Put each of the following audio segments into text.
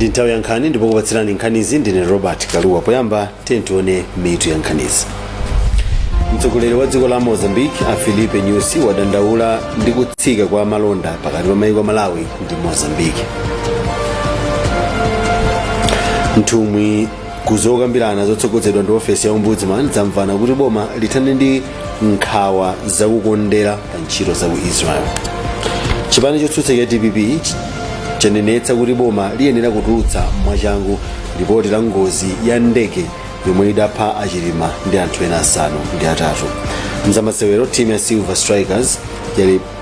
Ndi nthawi ya nkhani, ndipo kupatsirani nkhanizi ndine Robert Kaluwa. Poyamba tiye tione mitu ya nkhanizi. Mtsogoleri wa dziko la Mozambique a Filipe Nyusi wadandaula ndi kutsika kwa malonda pakati pa maiko a Malawi ndi Mozambique. Nthumwi kuzokambirana zotsogozedwa ndi ofesi ya Ombudsman zamvana kuti boma lithane ndi nkhawa zakukondera pa ntchito za ku Israel. Chipani chotsutsa cha DPP chanenetsa kuti boma liyenera kutulutsa mwachangu lipoti la ngozi ya ndege yomwe idapha a Chilima ndi anthu ena 8. Mzamasewero, timu ya Silver Strikers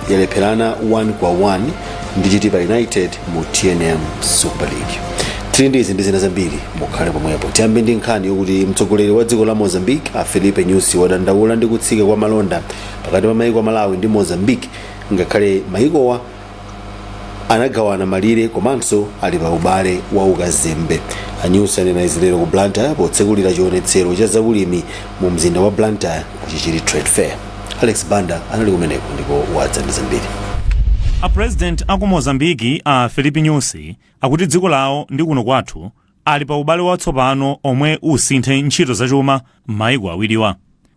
yalepherana 1-1 ndi Chitipa United mu TNM Super League. Tili ndi izi ndi zina zambiri, mukhale pomwepo. Tiyambe ndi nkhani yokuti mtsogoleri wa dziko la Mozambique a Filipe Nyusi wadandaula ndi kutsika kwa malonda pakati pa maiko a Malawi ndi Mozambique, ngakhale maikowa anagawana malire komanso ali pa ubale wa ukazembe. A Nyusi anena izi lero ku Blantyre potsekulira chionetsero cha zaulimi mu mzinda wa Blantyre ku Chichiri Trade Fair. Alex Banda anali kumeneko ndipo wadza ndi zambiri. A President aku Mozambiki a Filipe Nyusi akuti dziko lawo ndi kuno kwathu ali pa ubale watsopano omwe usinthe ntchito zachuma m'mayiko awiriwa.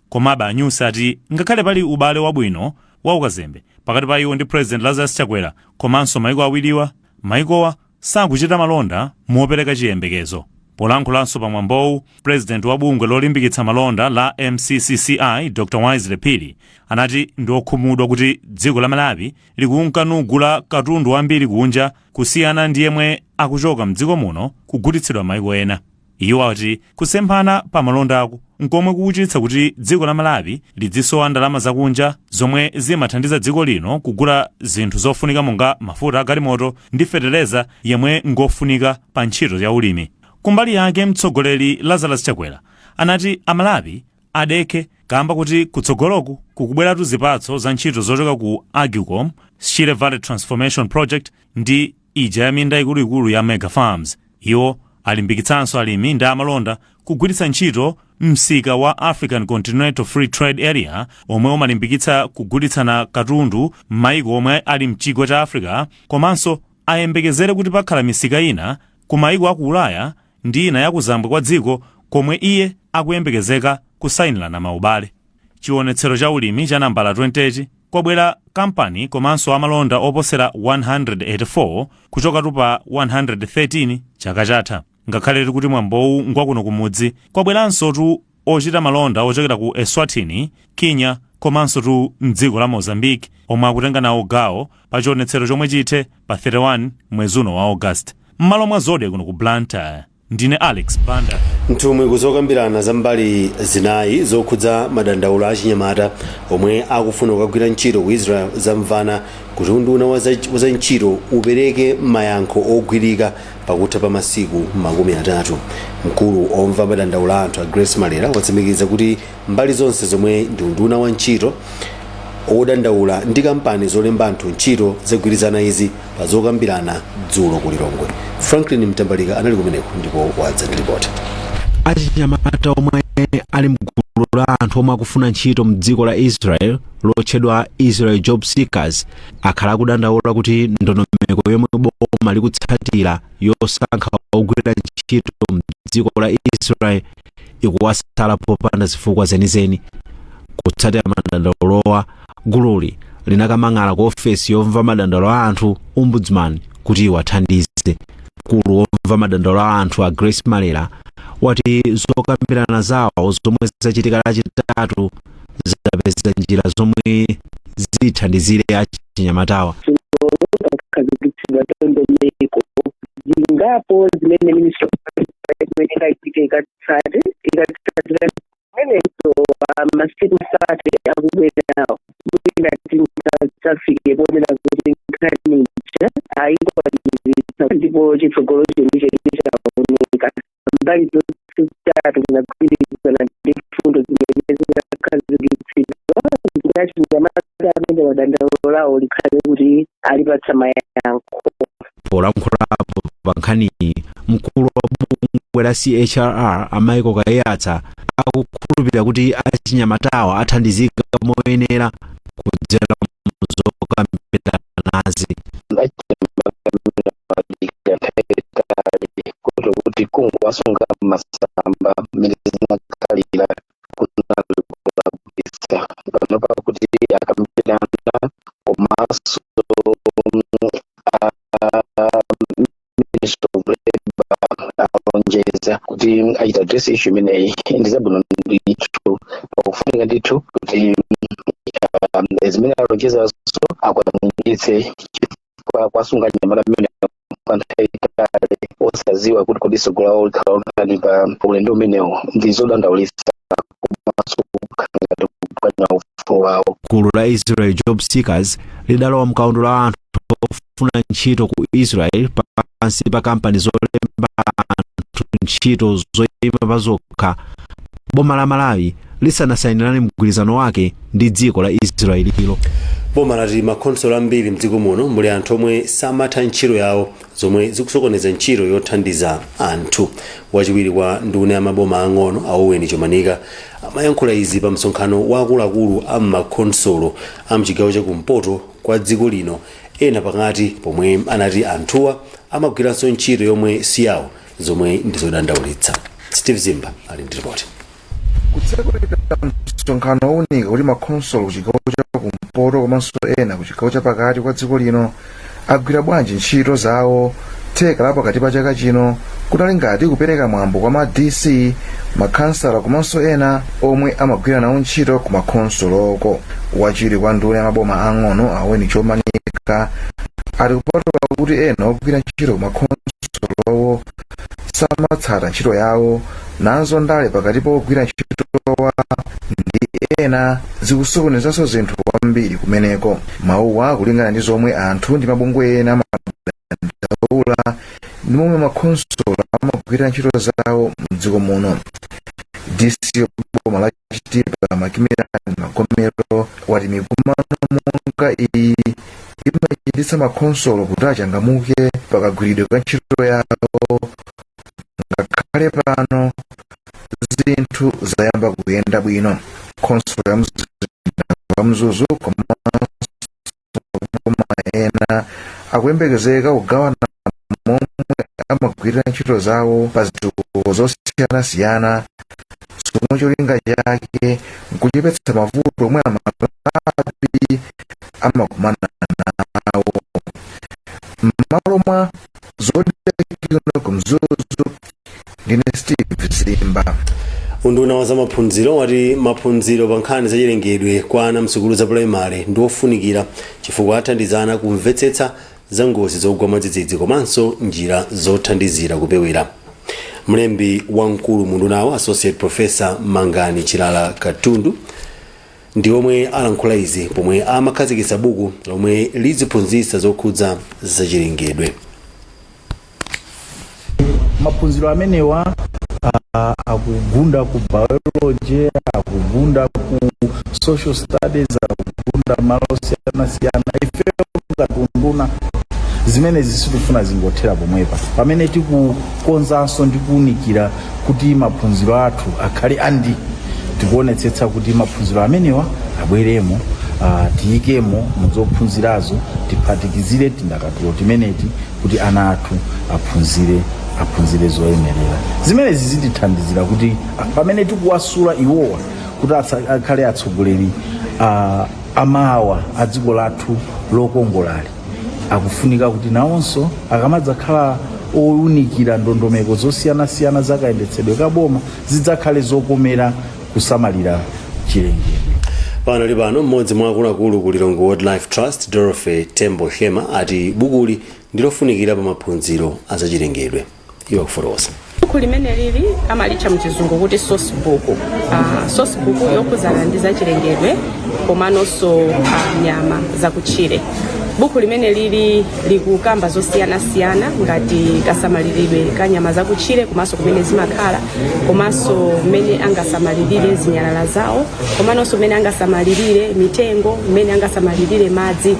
Komabe a Nyusi ati ngakhale pali ubale wabwino wa ukazembe pakati pa iwo ndi President Lazarus Chakwera komanso mayiko awiriwa, mayikowa sakuchita malonda mopereka chiyembekezo. Polankhulanso pa mwambowu, President wa bungwe lolimbikitsa malonda la MCCCI Dr Wisely Phiri anati ndi okhumudwa kuti dziko la Malawi likunka nugula katundu wambiri kunja kusiyana ndi yemwe akuchoka mdziko muno kugulitsidwa mayiko ena. Iwo ati kusemphana pa malondaku nkomwe kukuchititsa kuti dziko la Malawi lidzisowa ndalama zakunja zomwe zimathandiza dziko lino kugula zinthu zofunika monga mafuta agalimoto ndi feteleza yemwe ngofunika pa ntchito ya ulimi. Kumbali yake, mtsogoleri Lazarus Chakwera anati Amalawi adekhe kamba kuti kutsogoloku kukubweratu zipatso za ntchito zochoka ku Agcom, Shire Valley Transformation Project ndi ija ya minda ikuluikulu ya mega farms. Iwo alimbikitsanso alimi ndi amalonda kugwiritsa ntchito msika wa African Continental Free Trade Area omwe umalimbikitsa kugulitsana katundu m'mayiko omwe ali mchigwa cha Africa, komanso ayembekezere kuti pakhala misika ina ku mayiko aku Ulaya ndi ina yakuzambwe kwa dziko komwe iye akuyembekezeka kusayinirana maubale. Chionetsero cha ulimi cha nambala 28 kwabwera kampani komanso amalonda oposera 184 kuchokatu pa 113 chaka chatha. Ngakhale kuti mwambowu ngwakuno kumudzi, kwabweranso tu ochita malonda ochokera ku Eswatini, Kenya komanso tu mdziko la Mozambique omwe akutenga nawo gawo pa chionetsero chomwe chithe pa 31 mwezi uno wa August. M'malo mwa Zodiak kuno ku Blantyre, ndine Alex Banda. Nthumwi kuzokambirana za mbali zinayi zokhudza madandaulo achinyamata omwe akufuna kukagwira ntchito ku Israel zamvana kuti unduna wa za ntchito upereke mayankho ogwirika pakutha pa masiku 30. Mkulu omva madandaulo a anthu a Grace Malera watsimikiza kuti mbali zonse zomwe ndi unduna wa ntchito, odandaula ndi kampani zolemba anthu ntchito zagwirizana izi pa zokambirana dzulo ku Lilongwe. Franklin Mtambalika anali kumeneko ndipo wadza ndi ripoti. Achinyamata omwe ali mgulu la anthu omwe akufuna ntchito mdziko la Israel lotchedwa Israel Job Seekers akhala akudandaula kuti ndondomeko yomwe boma likutsatira yosankha ogwira ntchito mdziko la Israel ikuwasala popanda zifukwa zenizeni. Kutsatira madandaulowa, gululi linakamang'ala ku ofesi yomva madandaulo a anthu, Ombudsman, kuti iwathandize. Mkulu womva madandaulo a anthu a Grace Malera wati zokambirana zawo zomwe zachitika Lachitatu zapeza njira zomwe zithandizire achinyamatawa. Pakhazikitsidwa ndondomeko zingapo zimene Ministry of imene ikaitike ikatsate. Ikatsatira zimenezo, masiku 30 akubwerawo mwina tingadzafike ponena kuti nkhani ija ayikwaniritsa ndipo chitsogolo chenicheni chaoneka. Mbali zonse zitatu zinagwirizana ndi mfundo zimene zinakhazikitsidwa kuti achinyamata amene madandaulo lawo likhale kuti alipatsa mayankho. Polankhulapo pa nkhaniyi, mkulu wa bungwe la CHRR a Michael Kaiyatsa akukhulupirira kuti achinyamatawa athandizika moyenera kudzera muzokambiranazi. Nthawi. Kungowasunga masamba mmene zinakhalira kunali kulakwitsa. Panopa kuti akambirana komanso Minister of Labor alonjeza kuti achita address issue imeneyi, ndi zabwino ndithu. Pakufunika ndithu kuti zimene alonjezazo akwaniritse, chifukwa kwasunga anyamata amene kwa nthawi itali osadziwa kuti kodi tsogolo lawo likhala lotani pa ulendo umenewo, ndi zodandaulitsa komanso kukhala ngati kuphwanya ufulu wawo. Gulu la Israel Job Seekers lidalowa mkaundula wa anthu ofuna ntchito ku Israel pansi pa kampani zolemba anthu ntchito zoyima pa zokha, boma la Malawi lisanasayinirane mgwirizano wake ndi dziko la Israelilo. Boma lati makhonsolo ambiri mdziko muno muli anthu omwe samatha ntchito yawo, zomwe zikusokoneza ntchito yothandiza anthu. Wachiwiri kwa nduna ya maboma ang'ono, a Owen Chomanika, amayankhula izi pa msonkhano wa akuluakulu a makhonsolo a mchigawo chakumpoto kwa dziko lino ena pakati, pomwe anati anthuwa amagwiranso ntchito yomwe si yawo, zomwe ndizodandaulitsa. Steve Zimba ali ndi ripoti. Kutsekulira msonkhano wowunika kuti makhonsolo ku chigawo cha kumpoto komanso ena ku chigawo chapakati kwa dziko lino agwira bwanji ntchito zawo theka la pakati pa chaka chino, kunali ngati kupereka mwambo kwa ma DC, makhansala komanso ena omwe amagwira nawo ntchito ku makhonsoloko. Wachiwiri kwa nduna ya maboma ang'ono, a Owen Chomanika, ati kupatula kuti ena ogwira ntchito ku makhonsolowo samatsata ntchito yawo, nazo ndale pakati pa ogwira ntchitowa ndi ena zikusokonezanso zinthu kwambiri kumeneko. Mawuwa kulingana ndi zomwe anthu ndi mabungwe ena amadandaula ndi momwe makhonsolo amagwirira ntchito zawo mdziko muno. DC boma la Chitipa, Macmillan Magomero, wati mikumano monga iyi imachititsa makhonsolo kuti achangamuke pakagwiridwe ka ntchito yawo, ngakhale pano zinthu zayamba kuyenda bwino. Khonsolo ya mzinda wa Mzuzu komanso maboma ena akuyembekezeka kugawana momwe amagwirira ntchito zawo pa zitukuko zosiyanasiyana, zomwe cholinga chake nkuchepetsa mavuto omwe Amalawi amakumana nawo. M'malo mwa Zodiak ku Mzuzu, ndine Steve Zimba. Unduna wa zamaphunziro wati maphunziro pa nkhani zachilengedwe kwa ana msukulu za pulaimali ndi ofunikira, chifukwa athandizana kumvetsetsa za ngozi zogwa mwadzidzidzi komanso njira zothandizira kupewera. Mlembi wamkulu mu undunawo, Associate Professor Mangani Chilala Katundu, ndi omwe alankhula izi pomwe amakhazikitsa buku lomwe liziphunzitsa zokhudza zachilengedwe. Maphunziro amenewa akugunda ku biology, akugunda ku social studies, akugunda malo osiyanasiyana. Ifeyo ngati unduna, zimenezi sitifuna zingothera pomwepa. Pamene tikukonzanso ndi kuwunikira kuti maphunziro athu akhale andi, tikuonetsetsa kuti maphunziro amenewa abweremo, tiyikemo muzophunzirazo, tiphatikizire tindakatulo timeneti kuti ana athu aphunzire zoyenerera. Zimenezi zitithandizira kuti pamene tikuwasula iwowa kuti akhale atsogoleri amawa a dziko lathu lokongolali, akufunika kuti nawonso akamadzakhala owunikira ndondomeko zosiyanasiyana zakayendetsedwe ka boma, zidzakhale zokomera kusamalira chilengedwe. Pano li pano, mmodzi mwa akuluakulu ku Lilongwe Wildlife Trust, Dorothy Tembo Hema, ati bukuli ndilofunikira pa maphunziro azachilengedwe. Iwo akufotokoza. Buku limene lili amalitcha mchizungu kuti source book, source book yokhuzana ndi zachilengedwe komanso nyama zakutchire. Buku limene lili likukamba zosiyanasiyana ngati kasamaliridwe ka nyama zakutchire, komanso kumene zimakhala, komanso mmene angasamalirire zinyalala zawo, komanso mmene angasamalirire mitengo, mmene angasamalirire madzi.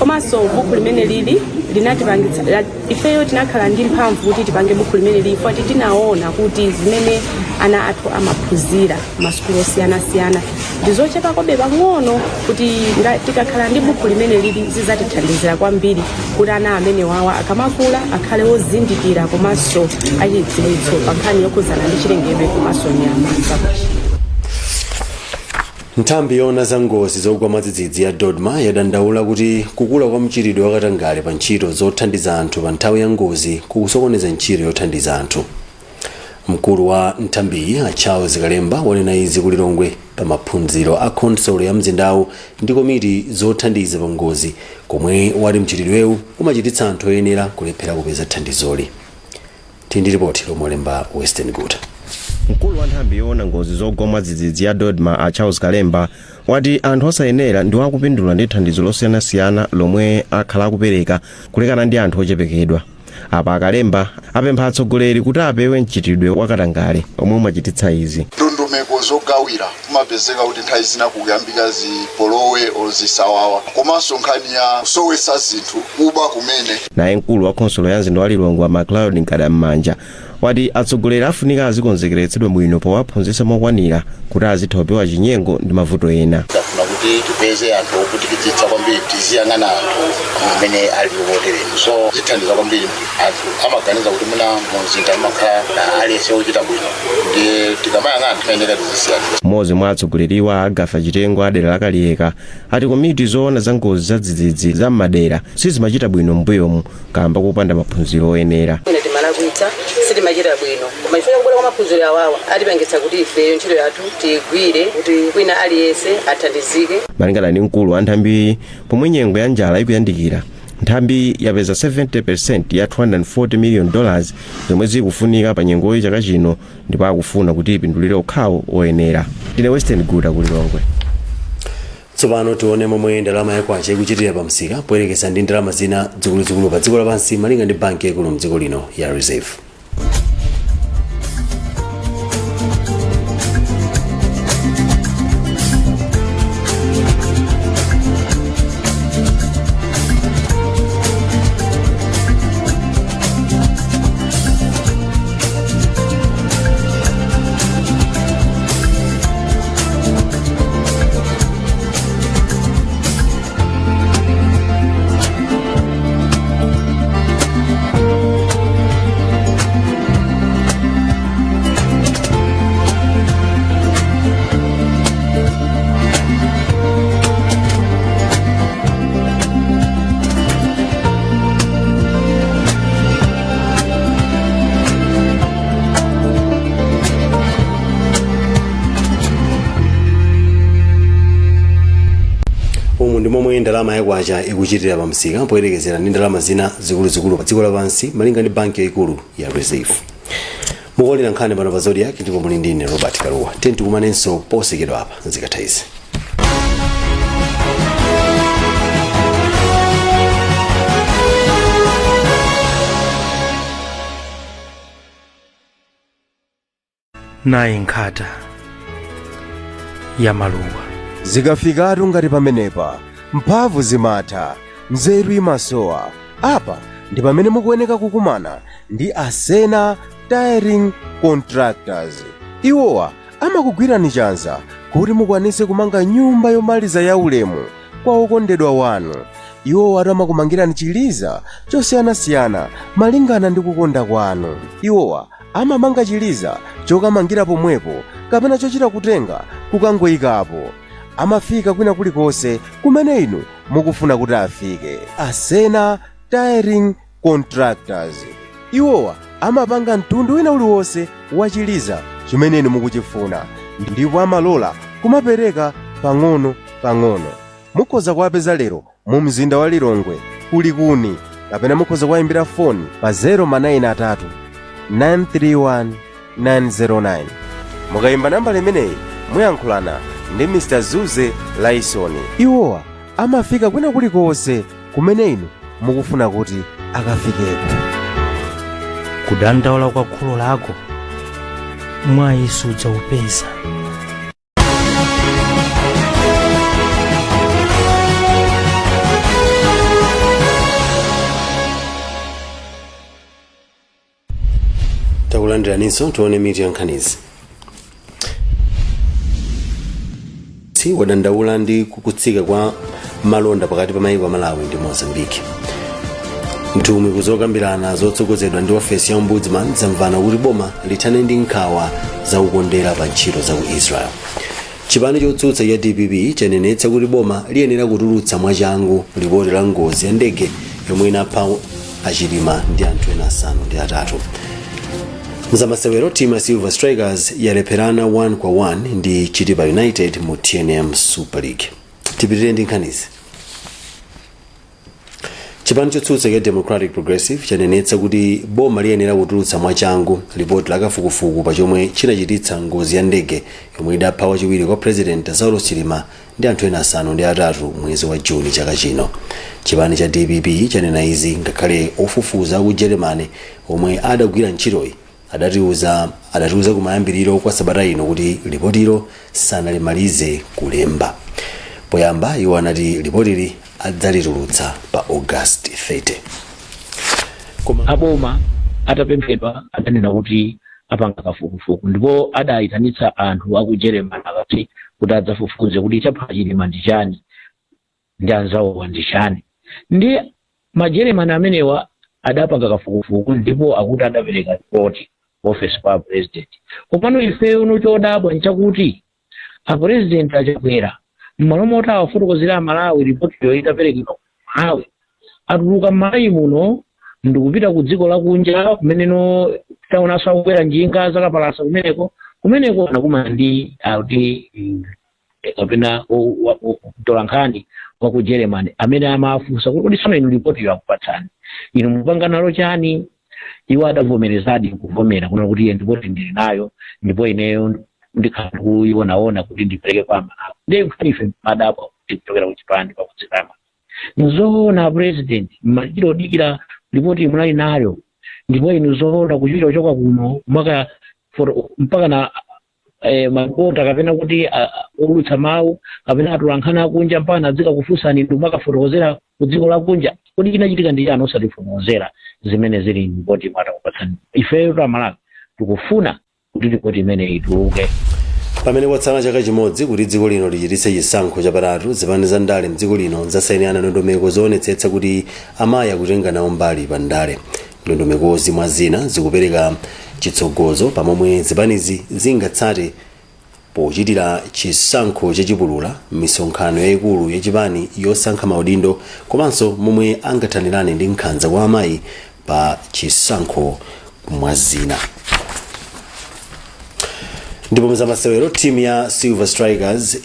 Komanso buku limene lili linatipangitsa ifeyo tinakhala ndi mphamvu kuti tipange buku limene lili foti tinaona kuti zimene ana athu amaphunzira masukulu osiyanasiyana ndi zochepakobe pang'ono, kuti tikakhala ndi buku limene lili zizatithandizira kwambiri kuti ana amene wawa akamakula akhale ozindikira komanso achidziwitso pa nkhani yokhudzana ndi chilengedwe komanso nyama zakutchire. Nthambi yoona za ngozi zogwa mwadzidzidzi ya DoDMA yadandaula kuti kukula kwa mchitidwe wakatangale pa ntchito zothandiza anthu pa nthawi ya ngozi kukusokoneza ntchito yothandiza anthu. Mkulu wa nthambiyi, a Charles Kalemba, wanena izi ku Lilongwe pa maphunziro a khonsolo ya mzindawu ndi komiti zothandiza pa ngozi, komwe wati mchitidwewu umachititsa anthu oyenera kulephera kupeza thandizoli. Tili ndi ripoti lomwe walemba Western Guta. Mkulu wa nthambi yoona ngozi zogwa mwadzidzidzi ya DoDMA, a Charles Kalemba, wati anthu osayenera ndiwo akupindula ndi thandizo losiyanasiyana lomwe akhala akupereka kulekana ndi anthu ochepekedwa. Apa a Kalemba apempha atsogoleri kuti apewe mchitidwe wakatangale omwe umachititsa izi. Ndondomeko zogawira kumapezeka kuti nthawi zina kukuyambika zipolowe or zisawawa, komanso nkhani ya kusowetsa zinthu, kuba kumene. Naye mkulu wa khonsolo ya mzinda wa Lilongwe, MacLeod Mkadam'manja, wati atsogoleri afunika azikonzekeretsedwa bwino powaphunzitsa mokwanira kuti azitha kupewa chinyengo ndi mavuto ena. Tafuna kuti tipeze anthu ovutikitsitsa kwambiri, tiziyang'ana anthu amene ali oteremu, so zithandiza kwambiri. Anthu amaganiza kuti muna mumzinda mumakhala aliyense wochita bwino, ndiye tikamayang'ana timayenera tizisiyanitsa. Mmodzi mwa atsogoleriwa, Agafa Chitengo a dera la Kaliyeka, ati komiti zoona za ngozi za dzidzidzi za m'madera sizimachita bwino m'mbuyomu kamba kopanda maphunziro oyenera. Ine timalakwitsa, sitimachita bwino, koma chifukwa chakubwera kwa maphunziro awawa atipangitsa kuti ifeyo ntchito yathu tiyigwire kuti wina aliyense athandizike. Malingana ndi mkulu wa nthambiyi, pomwe nyengo ya njala ikuyandikira, nthambi yapeza 70% ya 240 million dollars zomwe zikufunika pa nyengoyi chaka chino, ndipo akufuna kuti ipindulire okhawo oyenera. Ndine Western Guta ku Lilongwe. Tsopano tione momwe ndalama ya kwacha ikuchitira pa msika poyerekeza ndi ndalama zina zikuluzikulu pa dziko lapansi, malinga ndi banki yaikulu mdziko lino ya Reserve. Umu ndi momwe ndalama ya kwacha ikuchitira pa msika poyerekezera ndi ndalama zina zikuluzikulu pa dziko lapansi, malinga ndi banki yaikulu ya Reserve. Mukuonera nkhani pano pa Zodiak ndipo muli ndi ine Robert Kaluwa. Tiye tikumanenso posachedwa apa zikatha izi. Nayi nkhata ya maluwa. Zikafikatu ngati pamenepa, mphamvu zimatha, nzeru imasowa. Apa ndi pamene mukuyeneka kukumana ndi Asena Tiling Contractors. Iwowa amakugwirani chanza kuti mukwanise kumanga nyumba yomaliza ya ulemu kwa okondedwa wanu. Iwowa amakumangirani chiliza chosiyanasiyana malingana ndi kukonda kwanu. Iwowa amamanga chiliza chokamangira pomwepo kapena chochita kutenga kukangoyikapo. Amafika kwina kulikonse kumene inu mukufuna kuti afike. Asena Tiling Contractors. Iwowa amapanga mtundu wina uliwonse wa chiliza chimene inu mukuchifuna, ndipo amalola kumapereka pang'ono pang'ono. Mukhoza kuwapeza lero mu mzinda wa Lilongwe ku Likuni, kapena mukhoza kuwayimbira foni pa 093 931 909. Mukayimba nambala imeneyi muyankhulana ndi Mr Zuze Laisoni. Iwowa amafika kwina kulikonse kumene inu mukufuna kuti akafikeko. Kudandaula kwa kholo lako mwayi sudzaupeza. Takulandiraninso, tione mitu ya nkhanizi. Wadandaula ndi kutsika kwa malonda pakati pa maiko a Malawi ndi Mozambique. Nthumwi kuzokambirana zotsogozedwa ndi ofesi ya Ombudsman zamvana kuti boma lithane ndi nkhawa zakukondera pa ntchito za ku Israel. Chipani chotsutsa cha DPP chanenetsa kuti boma liyenera kutulutsa mwachangu lipoti la ngozi ya ndege yomwe inapha a Chilima ndi anthu ena 8. Mzamasewero, timu ya Silver Strikers yalepherana 1 kwa 1 ndi Chitipa United mu TNM Super League. Tipitirire ndi nkhanizi. Chipani chotsutsa cha Democratic Progressive chanenetsa kuti boma liyenera kutulutsa mwachangu lipoti la kafukufuku pa chomwe chinachititsa ngozi ya ndege yomwe idapha wachiwiri kwa President Saulos Chilima ndi anthu ena 8 mwezi wa Juni chaka chino. Chipani cha DPP chanena izi ngakhale ofufuza ku Germany omwe adagwira ntchitoyi adatiuza kumayambiriro kwa sabata ino kuti lipotilo sanalimalize kulemba. Poyamba iwo anati lipotili adzalitulutsa pa August 30. Aboma atapemphedwa adanena kuti apanga kafukufuku, ndipo adayitanitsa anthu aku Germany akati kuti adzafufuze kuti chapha Chilima ndi chani ndi anzawowa ndi chani. Ndi Majeremani amenewa adapanga kafukufuku ndipo akuti adapereka ripoti office kwa President. Komano ifeyo chodabwa nchakuti a President aChakwera, m'malo moti awafotokozera Amalawi ripotiyo itaperekedwa ku Malawi, atuluka m'Malawi muno ndikupita ku dziko lakunja, kumeneno taonanso akukwera njinga zakapalasa kumeneko. Kumeneko anakumana ndi akuti kapena mtolankhani wa ku Germany amene amafunsa kuti, "Kodi tsono inu ripotiyo akupatsani inu, mupanga nalo chani?" Iwo adavomerezadi kuvomera kuna kuti iye ripoti ndili nayo, ndipo ineyo ndikhala ndikuionaona kuti ndipereke kwa Amalawi. Ndiye nkhani ife madabwa kuti kuchokera ku chipani pakudzikama nzoona, President mmachita odikira ripoti munali nayo, ndipo inu zoona kuchita kuchoka kuno mwaka mpaka na maripota kapena kuti olutsa mawu kapena atolankhani akunja mpaka nadzika kufunsani ndi makafotokozera ku dziko lakunja? Kodi chinachitika ndi chani osatifotokozera zimene zili ripoti mwatakupatsani? Ifeyo Amalawi tikufuna kuti ripoti imene ituluke. Pamene kwatsala chaka chimodzi kuti dziko lino lichititse chisankho chapatatu, zipani za ndale mdziko lino zasayinirana ndondomeko zoonetsetsa kuti amayi akutenga nawo mbali pa ndale. Ndondomekozi, mwa zina, zikupereka chitsogozo pamomwe zipanizi zingatsate pochitira chisankho chachipulula, misonkhano yayikulu yachipani yosankha maudindo, komanso momwe angathanirane ndi nkhanza kwa amayi pa chisankho, mwa zina. Ndipo mzamasewero, timu ya Silver Strikers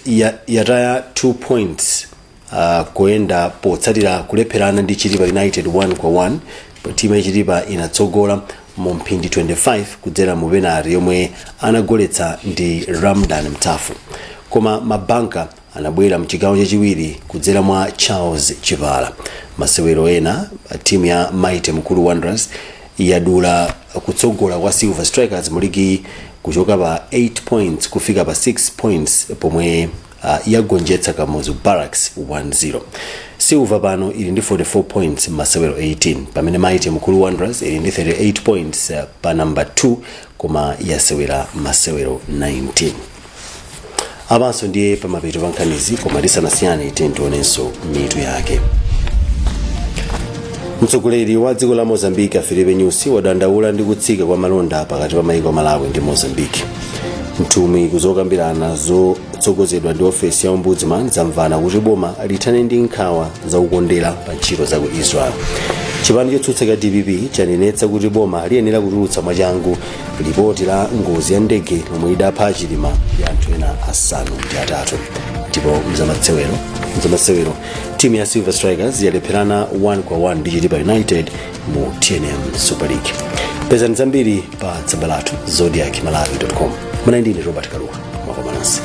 yataya 2 points kuyenda potsatira kulepherana ndi Chitipa United 1 kwa 1. Timu ya Chitipa inatsogola mu mphindi 25 kudzera mu penalty yomwe anagoletsa ndi Ramdan Mtafu, koma mabanka anabwera mchigawo chachiwiri kudzera mwa Charles Chipala. Masewero ena, timu ya Mighty Mkulu Wanderers yadula kutsogola kwa Silver Strikers mu ligi kuchoka pa 8 points kufika pa 6 points pomwe yagonjetsa Kamuzu Barracks 1-0. Silver pano ili ndi 44 points masewero 18, pamene Mighty Mkulu Wanderers ili ndi 38 points pa number 2, koma yasewera masewero 19. Apanso ndiye pamapeto pa nkhanizi, koma tisanasiyane tionenso mitu yake. Mtsogoleri wa dziko la Mozambique Filipe Nyusi wadandaula ndi kutsika kwa malonda pakati pa maiko Malawi ndi Mozambique. Nthumwi kuzokambirana zotsogozedwa ndi ofesi ya Ombudsman zamvana kuti boma lithane ndi nkhawa zakukondera pa ntchito za ku Israel. Chipani chotsutsa cha DPP chanenetsa kuti boma liyenera kutulutsa mwachangu lipoti la ngozi ya ndege lomwe idapha Chilima ndi anthu ena 8. Ndipo mzamasewero, timu ya Silver Strikers yalepherana 1 kwa 1 ndi Chitipa United mu TNM Super League. Pezani zambiri pa tsamba lathu zodiakmalawi.com. Mwana ndine Robert Kaluwa, mwakoma nonse.